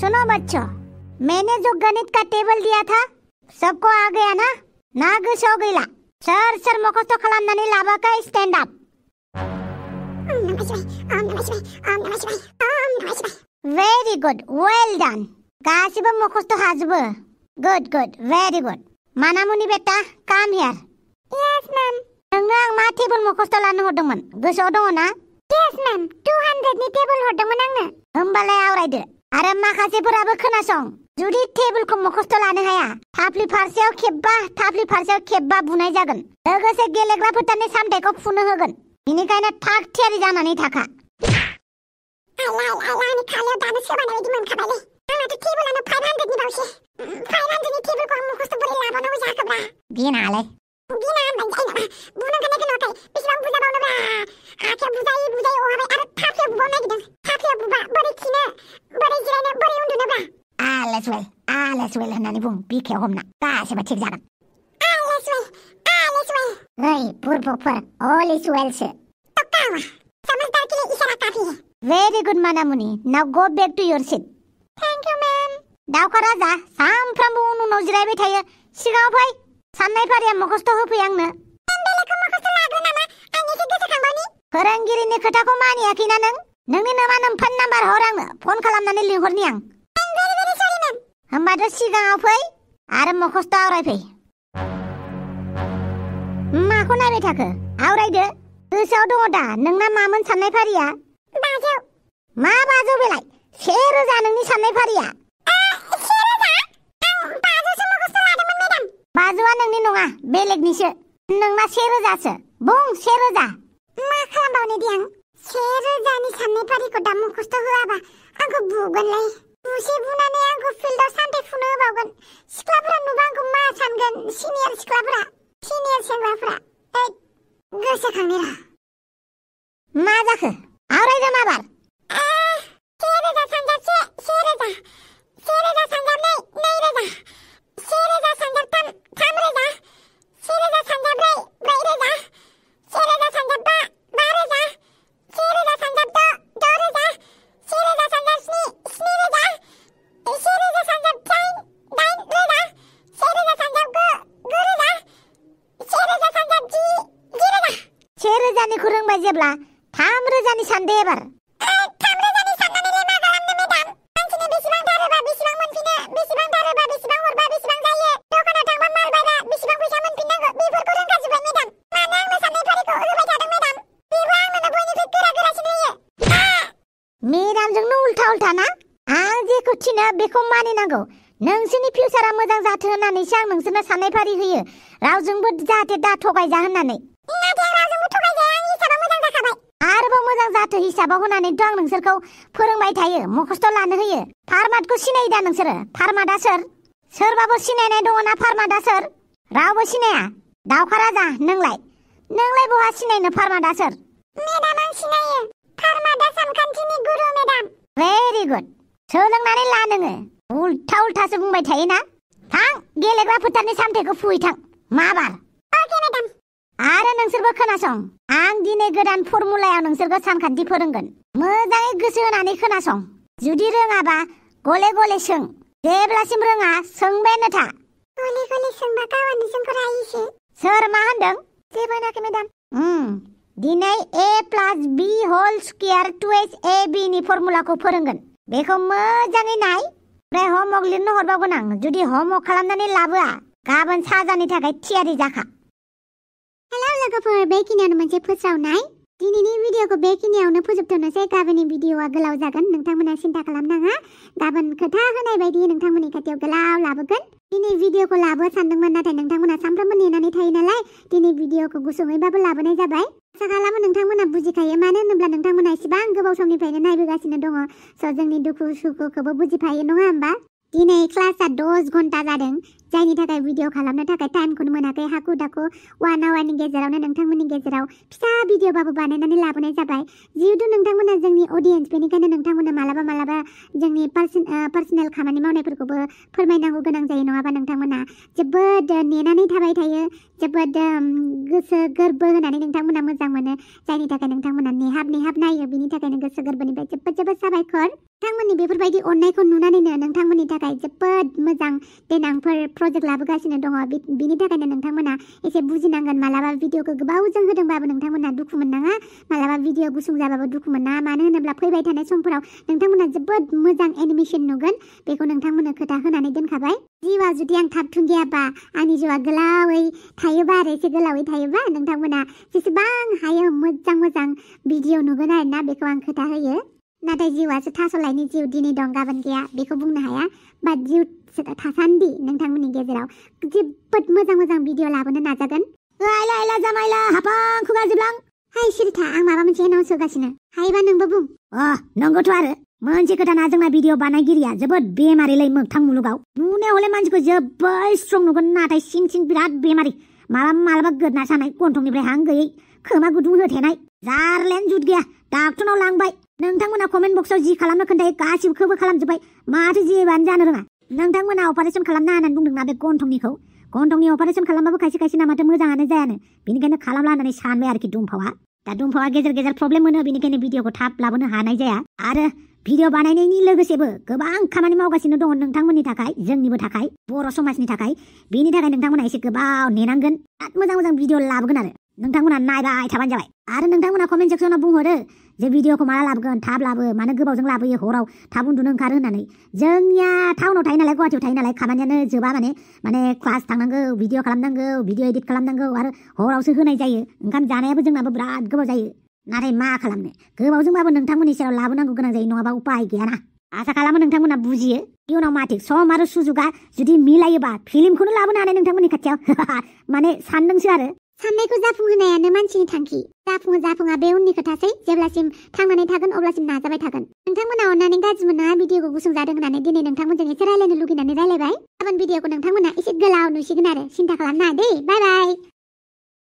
सुनो बच्चों, मैंने जो गणित का टेबल दिया था सबको आ गया ना? ना गोसोआव गैला? सोर सोर मखस्थ' खालामनानै लाबाखै? Stand up. Very good, well done. गासिबो मखस्थ' हाजोबो। Good good, very good. मानामुनि बेटा, काम हियर। Yes ma'am. नोंनो आं मा टेबल मखस्थ' लानो हरदोंमोन? गोसोआव दङ ना? यस मैम, 200 नि टेबल हरदोंमोन आंनो। होमबालाय आवरायदो आरो माखासेफोराबो खोनासं। जुदि टेबलखौ मखस्थ' लानो हाया, थाफ्लि फारसेयाव खेबबा बुनाय जागोन। लोगोसे गेलेग्रा फोथारनि सामथाइखौ फुनो होगोन। बेनिखायनो थाग थियारि जानानै थाखा। आंनि खालायाव दानो सोबानाय बायदि मोनखाबायलै। आंनाथ' टेबलानो 500 नि बावसो। 500 नि टेबलखौ आं मखस्थ' बोरै लाबावनांगौ जाखोब्रा? गिनालाय। गिना होनबाय जायो नामा? बुनांगोन ना खोनायाखै? बेसेबां बुजाबावनोब्रा? आखाया बुजायै अहाबाय आरो थाफ्लियाव बुबावनो नागिरदों। थाफ्लियाव बुबा बोरै खिनो, बोरै जिरायनो, बोरै उन्दुनोब्रा? आलेसवेल होननानै बुं, बिखायाव हमना। गासिबो थिग जागोन। आलेसवेल। ओइ बुरबकफोर, अल इज वेलसो। तक्कावा, समझदार के लिए इशारा काफी है। वेरी गुड मानामुनि, now go back to your seat. Thank you ma'am. दावखा राजा, सानफ्रामबो उनाव जिरायबाय थायो। सिगाङाव फै, साननाय फारिया मखस्थ' होफै आंनो। बेलेगखौ मखस्थ' लाग्रो नामा? आं एसे गोसोखांबावनि। फोरोंगिरिनि खोथाखौ मानियाखैना नों? नोंनि नामा फन नाम्बार हर आंनो, फन खालामनानै लिंहरनि आं। very sorry ma'am. होमबाथ' सिगाङाव फै आरो मखस्थ' आवरायफै। माखौ नायबाय थाखो? आवरायदो। गोसोआव दङ दा नोंना मामोन साननाय फारिया? बाजौ। मा बाजौ बेलाय? 1000 नोंनि साननाय फारिया। 1000? आं बाजौसो मखस्थ' लादोंमोन मेडाम। बाजौआ नोंनि नङा, बेलेगनिसो। नोंना 1000सो। बुं 1000। मा खालामबावनो दि आं? 1000 नि साननाय फारिखौ दा मखस्थ' होआबा आंखौ बुगोनलै। बुनानै आंखौ फिल्डआव सान्थाय फुनो होबावगोन। सिख्लाफोरा नुबा आंखौ मा सानगोन? सिनियर सेंग्राफोरा। गोसोखांनि र'। मा जाखो? आवरायदो माबार। 1000 सानजाबसे 1000, 1000 सानजाबनै 2000, 1000 सानजाबथाम 3000, 1000 सानजाब्रै 4000, 1000 सानजाबबा 5000, 1000 सानजाबद' 6000, 1000 सानजाबस्नि 7000, 1000 सानजाबदाइन 8000, 1000 सानजाबगु 9000, 1000 सानजाबजि 10000। 1000निखौ रोंबाय जेब्ला 3000नि सानदे एबार। 3000नि साननानैलाय मा खालामनो मेडाम? मानसिनो बेसेबां दारोबा बेसेबां मोनफिनो, बेसेबां दारोबा बेसेबां हरबा बेसेबां जायो, दखानाव थांबा माल बायबा बेसेबां फैसा मोनफिननांगौ, बेफोरखौ रोंखाजोबबाय मेडाम। मानो आंनो साननाय फारिखौ होबाय थादों मेडाम? बेबो आंनो बयनिफ्राय गोरासिन होयो। मेडामजोंनो उल्था ना? आं जेखौ थिनो बेखौ मानिनांगौ। नोंसोरनि फिउचारा मोजां जाथों होननानैसो आं नोंसोरनो साननाय फारि होयो। रावजोंबो जाहाथे दा थगायजा होननानै। नाथाय रावजोंबो थगायजाया, आंनि हिसाबा मोजां जाखाबाय। आरोबाव मोजां जाथों हिसाबाव होनानैथ' आं नोंसोरखौ फोरोंबाय थायो, मखस्थ' लानो होयो। फार्माटखौ सिनायो दा नोंसोरो? फार्माटआ सोर? सोरबाबो सिनायनाय दङ ना फार्माटआ सोर? रावबो सिनाया। दावखा राजा, नोंलाय बहा सिनायनो फार्माटआ सोर? मेडाम आं सिनायो। फार्माटआ सानखान्थिनि गुरु मेडाम। Very good. सोलोंनानै ला नोङो। उल्थासो बुंबाय थायोना। थां, गेलेग्रा फोथारनि सामथाइखौ फुहैथां। माबार। अके मेडाम। आरो नोंसोरबो खोनासं, आं दिनै गोदान फर्मुलायाव नोंसोरखौ सानखान्थि फोरोंगोन। मोजाङै गोसो होनानै खोनासं। जुदि रोङाबा गले सों। जेब्लासिम रोङा सोंबायानो था। गले सोंबा गावआनो जोंखौ रायोसो। सोर मा होनदों? जेबो होनाखै मेडाम। दिनै a+b² 2ab नि फर्मुलाखौ फोरोंगोन। बेखौ मोजाङै नाय। ओमफ्राय होमवर्क लिरनो हरबावगोन आं। जुदि होमवर्क खालामनानै लाबोआ, गाबोन साजानि थाखाय थियारि जाखा। हेलौ लोगोफोर, बेखिनियावनो मोनसे फोसावनाय। दिनैनि भिडिअखौ बेखिनियावनो फोजोबथ'नोसै। गाबोननि भिडिअआ गोलाव जागोन, नोंथांमोना सिन्था खालामनाङा। गाबोन खोथा होनाय बायदि नोंथांमोननि खाथियाव गोलाव लाबोगोन। दिनै भिडिअखौ लाबो सानदोंमोन, नाथाय नोंथांमोना सानफ्रोमबो नेनानै थायो नालाय दिनै भिडिअखौ गुसुङैबाबो लाबोनाय जाबाय। आसा खालामो नोंथांमोना बुजिखायो, मानो होनोब्ला नोंथांमोना एसेबां गोबाव समनिफ्रायनो नायबोगासिनो दङ। स' जोंनि दुखु सुखुखौबो बुजिफायो, नङा होमबा? दिनै क्लासआ 10 घन्टा जादों। जायनि थाखाय भिडिअ खालामनो थाखाय टाइमखौनो मोनाखै हाखु दाखु 1 आवारनि गेजेरावनो नोंथांमोननि गेजेराव फिसा भिडिअबाबो बानायनानै लाबोनाय जाबाय जिहेतु नोंथांमोना जोंनि अडियन्स बेनिखायनो नोंथांमोना मालाबा जोंनि पार्सनेल खामानि मावनायफोरखौबो फोरमायनांगौ गोनां जायो नङाबा नोंथांमोना जोबोद नेनानै थाबाय थायो जोबोद गोसो गोरबो होनानै नोंथांमोना मोजां मोनो जायनि थाखाय नोंथांमोना नेहाब नायो बिनि थाखायनो गोसो गोरबोनिफ्राय जोबोद साबायखर नोंथांमोननि बेफोरबायदि अननायखौ नुनानैनो नोंथांमोननि थाखाय जोबोद मोजां देनांफोर प्रजेक्ट लाबोगासिनो दङ बिनि थाखायनो नोंथांमोना एसे बुजिनांगोन मालाबा भिडिअखौ गोबावजों होदोंबाबो नोंथांमोना दुखु मोननाङा मालाबा भिडिअ गुसुं जाबाबो दुखु मोननाङा मानो होनोब्ला फैबाय थानाय समफोराव नोंथांमोना जोबोद मोजां एनिमेशन नुगोन बेखौ नोंथांमोननो खोथा होनानै दोनखाबाय जिउआ जुदि आं थाब थुंगेयाबा आंनि जिउआ गोलावै थायोबा आरो एसे गोलावै थायोबा नोंथांमोना जेसेबां हायो मोजां भिडिअ नुगोन आरोना बेखौ आं खोथा होयो नाथाय जिउआसो थास'लायनि जिउ दिनै दं गाबोन गैया बेखौ बुंनो हाया बाट जिउ थासान्दि नोंथांमोननि गेजेराव जोबोद मोजां भिडिअ लाबोनो नाजागोन लायला जामायला हापां खुगा जिबलां हाय सिरिथा आं माबा मोनसे एनाउन्स होगासिनो हायोबा नोंबो बुं नंगौथ' आरो मोनसे खोथाना जोंना भिडिअ बानायगिरिया जोबोद बेमारिलै मोगथां मुलुगाव नुनायावलाय मानसिखौ जोबोद स्ट्रं नुगोन नाथाय सिं बिराद बेमारि मालाबा गोदना सानाय गन्थंनिफ्राय हां गैयै खोमा गुदुं होथेनाय जारलेन जुद गैया डाक्टरनाव लांबाय नोंथांमोना कमेन्ट बक्सआव जि खालामनो खोन्थायो गासिबोखौबो खालामजोब्बाय माथो जेबोआनो जानो रोङा नोंथांमोना अपारेशन खालामना होननानै बुंदोंना बे गन्थंनि अपारेशन खालामबाबो खायसे ना माथो मोजाङानो जायानो बेनिखायनो खालामला होननानै सानबाय आरोखि दुमफावा गेजेर प्रब्लेम मोनो बेनिखायनो भिडिअखौ थाब लाबोनो हानाय जाया आरो भिडिअ बानायनायनि लोगोसेबो गोबां खामानि मावगासिनो दङ नोंथांमोननि थाखाय जोंनिबो थाखाय बर' समाजनि थाखाय बेनि थाखाय नोंथांमोना एसे गोबाव नेनांगोन मोजां भिडिअ लाबोगोन आरो नोंथांमोना नायबाय थाबानो जाबाय आरो नोंथांमोना कमेन्ट सेक्सनाव बुंहरो जे भिडिअखौ माला लाबोगोन थाब लाबो मानो गोबावजों लाबोयो हराव थाब उन्दुनो ओंखारो होननानै जोंनिया टाउनाव थायो नालाय गुवाहाटियाव थायो नालाय खामानियानो जोबा माने क्लास थांनांगौ भिडिअ खालामनांगौ भिडिअ एडिट खालामनांगौ आरो हरावसो होनाय जायो ओंखाम जानायाबो जोंनाबो बिराद गोबाव जायो नाथाय मा खालामनो गोबावजोंबाबो नोंथांमोननि सेराव लाबोनांगौ गोनां जायो नङाबा उपाय गैयाना आसा खालामो नोंथांमोना बुजियो इयुनाव मा थिक सम आरो सुजुगा जुदि मिलायोबा फिल्मखौनो लाबोनो हानाय नोंथांमोननि खाथियाव माने सानदोंसो आरो साननायखौ जाफुंहोनायानो मानसिनि थांखि जाफुङा बे उननि खोथासै जेब्लासिम थांनानै थागोन अब्लासिम नाजाबाय थागोन नोंथांमोना अननानै गाज्रि मोननाङा भिडिअखौ गुसुं जादों होननानै दिनै नोंथांमोनजों एसे रायलायनो लुगैनानै रायलायबाय गाबोन भिडिअखौ नोंथांमोना एसे गोलाव नुसिगोन आरो सिन्था खालामनाङा दे बाय